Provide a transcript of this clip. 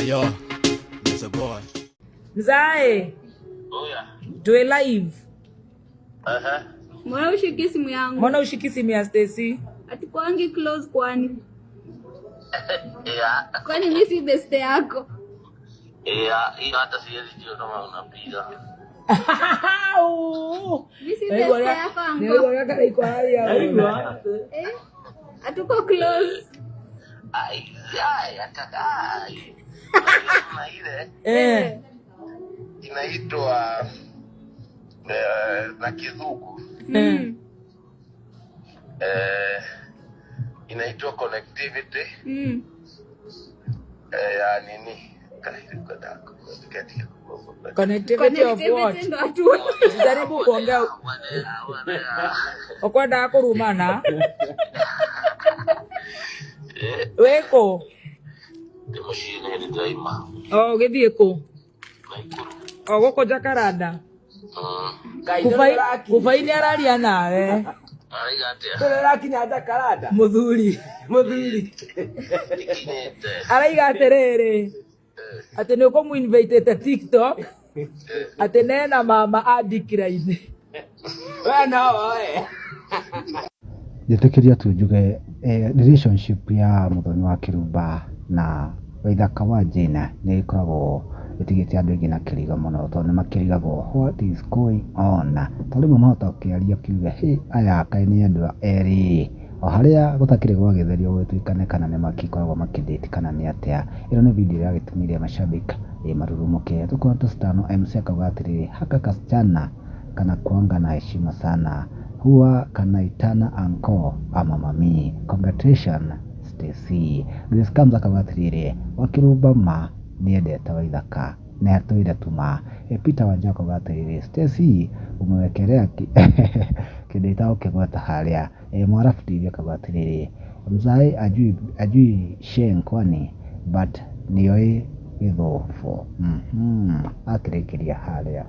Yo, it's a boy. Mzae, tuwe live. Mbona ushiki simu yangu? Mbona ushiki simu ya Stacy? Hatukuangi close kwani? Kwani mimi si best yako? Yeah, hiyo hata siwezi jua kama unapiga. Mimi si best yako anko. Eh? Hatuko close. Ai, ai, hata ai. Kuna ile inaitwa na Kizungu inaitwa connectivity ya nini? Connectivity of what? Connectivity ndo hatu. Usijaribu kuongea ukwenda kurumana. Wĩkũ? Ndĩ mũciĩ nĩ hĩndĩ ndĩraima. O ũgĩthiĩ kũ? Naikuru. O gũkũ Jakaranda. Kubai Kubai nĩ araria nawe. Araiga atĩa? Tũrakinya Jakaranda. Mũthuri. Mũthuri. Ikinyĩte. Araiga atĩrĩrĩ atĩ nĩ ũkũmũinvitĩte TikTok atĩ nena mama andikira-inĩ. We no woe. Njĩtĩkĩria tu njuge relationship ya Muthoni wa Kĩrumba na Waithaka wa Jane nĩ ĩkoragwo ĩtigĩte andũ aingĩ na kĩrigo mũno tondũ nĩ makĩrigagwo what is going on, tondũ rĩmwe mahota gũkĩaria ũkiuge hĩ aya kaĩ nĩ andũ erĩ o harĩa gũtakĩrĩ gwagĩtherio gũgĩtuĩkane kana nĩ magĩkoragwo makĩ date kana nĩ atĩa. Ĩno nĩ video ĩragĩtũmire mashabiki marurumũke. Tũkona tũcitano MC akauga atĩrĩrĩ, haka kasichana kanakuanga na heshima sana, huwa kanaitana uncle ama mami. Congratulations Stacy. Grace Comes akauga atĩrĩrĩ, Wakĩrumba ma nĩendete Waithaka na atũire tu ma. Peter Wanja akauga atĩrĩrĩ, Stacy umewekelea kĩndũ itagũkĩgweta harĩa. Mwarabu TV akauga atĩrĩrĩ, mzae ajui Sheng kwani but nĩoĩ gĩthũbũ. Akĩrĩkĩria harĩa.